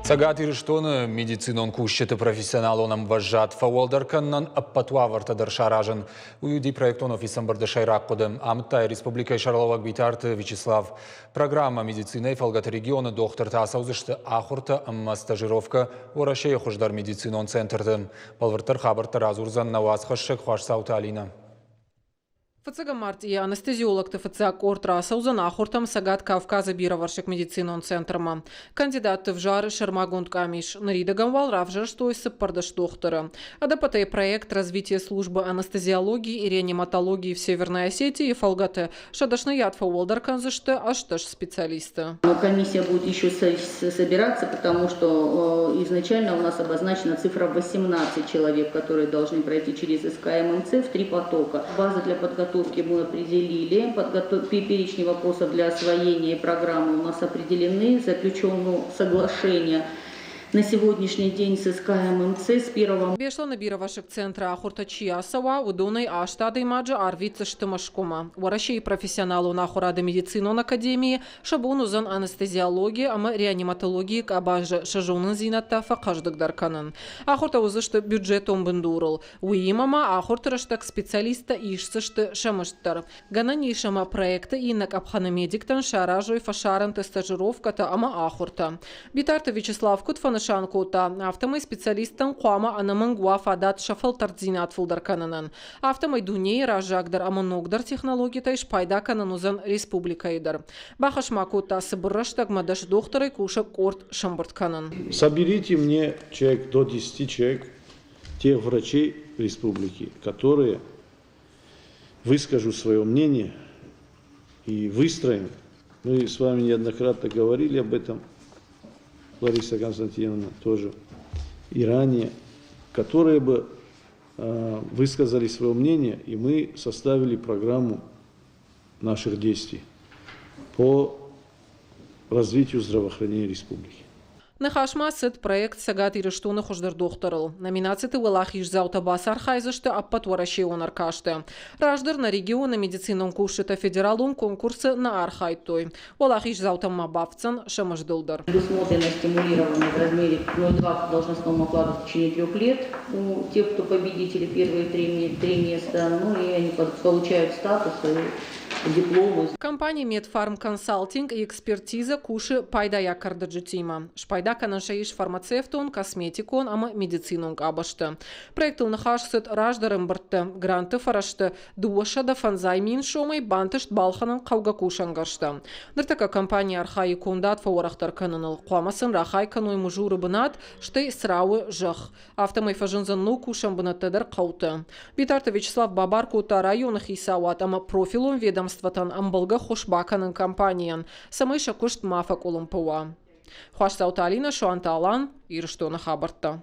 Цӕгат Ирыстоны медицинон кусджыты профессионалон ӕмвӕзад фӕуӕлдӕр кӕнынӕн ӕппӕт уавӕртӕ дӕр саразын. Уый уыди проектон офисы ӕмбырды сӕйраг хъуыды, амыдта йӕ республикӕйы сӕргълӕууӕг Битарты Вячеслав. Программӕ медицинӕйы фӕлгӕты регионы дохтыртӕ ацӕудзысты ахуыртӕ ӕмӕ стажировкӕ Уӕрӕсейы хуыздӕр медицинон центрты. Бӕлвырддӕр хабӕрттӕ радзурдзӕн нӕ уацхӕссӕг Хуасдзауты Алинӕ. Фыццӕгӕм мартъийы анестезиологты фыццаг къорд рацӕудзӕн ахуыртӕм Цӕгат Кавказы бирӕвӕрсыг медицинон центрмӕ. Кандидатты взары сӕрмагонд къамис. Ныридӕгӕн уал равзӕрстой 14 дохтыры. Ӕдӕппӕтӕй проект «Развитие службы анестезиологии и реаниматологии в Северной Осетии» фӕлгӕты сӕ дӕсныйад фӕуӕлдӕр кӕндзысты 18 специалисты. Комиссия будет еще собираться, потому что изначально у нас обозначена цифра 18 человек, которые должны пройти через СКММЦ в три потока. Базы для подготовки мы определили, перечни вопросов для освоения программы у нас определены, заключено соглашение на сегодняшний день с СКММЦ с 1 Беслӕны бирӕвӕрсыг центры ахуыртӕ чи ацӕуа, уыдонӕй аст адӕймаджы арвитдзысты Мӕскуымӕ. Уӕрӕсейы профессионалон ахуырады медицинон академийы сӕ бон уыдзӕн анестезиологи ӕмӕ реаниматологийы къабазы сӕ зонындзинӕдтӕ фӕхъӕздыгдӕр кӕнын. Ахуыртӕ уыдзысты бюджетон бындурыл. Уыимӕ ма ахуырты рӕстӕг специалисттӕ исдзысты сӕ мызд дӕр. Гӕнӕн ис ӕмӕ проекты иннӕ къӕпхӕны медиктӕн саразой фӕсарӕнты стажировкӕтӕ ӕмӕ ахуыртӕ. Битарты Вячеслав куыд фӕнысан кодта, афтӕмӕй специалисттӕн хъуамӕ ӕнӕмӕнг уа фадат сӕ фӕлтӕрддзинад фылдӕр кӕнынӕн. Афтӕмӕй дунейы раззагдӕр ӕмӕ ногдӕр технологитӕй спайда кӕнын уыдзӕн республикӕйы дӕр. Бахӕс ма кодта цыбыр рӕстӕгмӕ 10 дохтырӕй кусӕг къорд сӕмбырд кӕнын. Соберите мне человек до 10 человек тех врачей республики, которые выскажу свое мнение и выстроим. Мы с вами неоднократно говорили об этом, Лариса Константиновна тоже, и ранее, которые бы высказали свое мнение, и мы составили программу наших действий по развитию здравоохранения республики. Ныхас ма цыд проект Цӕгат Ирыстоны хуыздӕр дохтырыл. Номинациты уӕлахиздзаутӕ бацархайдзысты ӕппӕтуӕрӕсеон ӕркасты. Раздӕр нӕ регионы медицинон кусджытӕ федералон конкурсы нӕ архайдтой. Уӕлахиздзаутӕм ма бафтдзӕн сӕ мыздыл дӕр. Предусмотрено стимулирование в размере 0,2 должностного оклада в течение 3 лет у тех, кто победители первые три места. Ну и они получают статус и дипломы. Компани Медфарм Консалтинг и экспертиза кусы пайдайаг кӕрдӕджытимӕ. Спайда кӕнӕн сӕ ис фармацевтон, косметикон ӕмӕ медицинон къабӕзты. Проектыл ныхас цыд раздӕр ӕмбырдты. Гранты фӕрӕзты 250 мин сомӕй бантыст балхӕнын хъӕугӕ кусӕнгӕрзтӕ. Ныртӕккӕ компани архайы кондад фӕуӕрӕхдӕр кӕныныл. Хъуамӕ сын рахай кӕной Мызуры бынат, стӕй Црауы зӕхх. Афтӕмӕй фӕзындзӕн ног кусӕн бынӕттӕ дӕр хъӕуты. Битарты Вячеслав бабар кодта районы хицауад ӕмӕ профилон ведомствотӕн ӕмбӕлгӕ ххуыс бакӕнын компанийӕн, цӕмӕй сӕ куыст ма фӕкъуылымпы уа. Хуасдзауты Алинӕ, Суанты Алан, Ирыстоны хабӕрттӕ.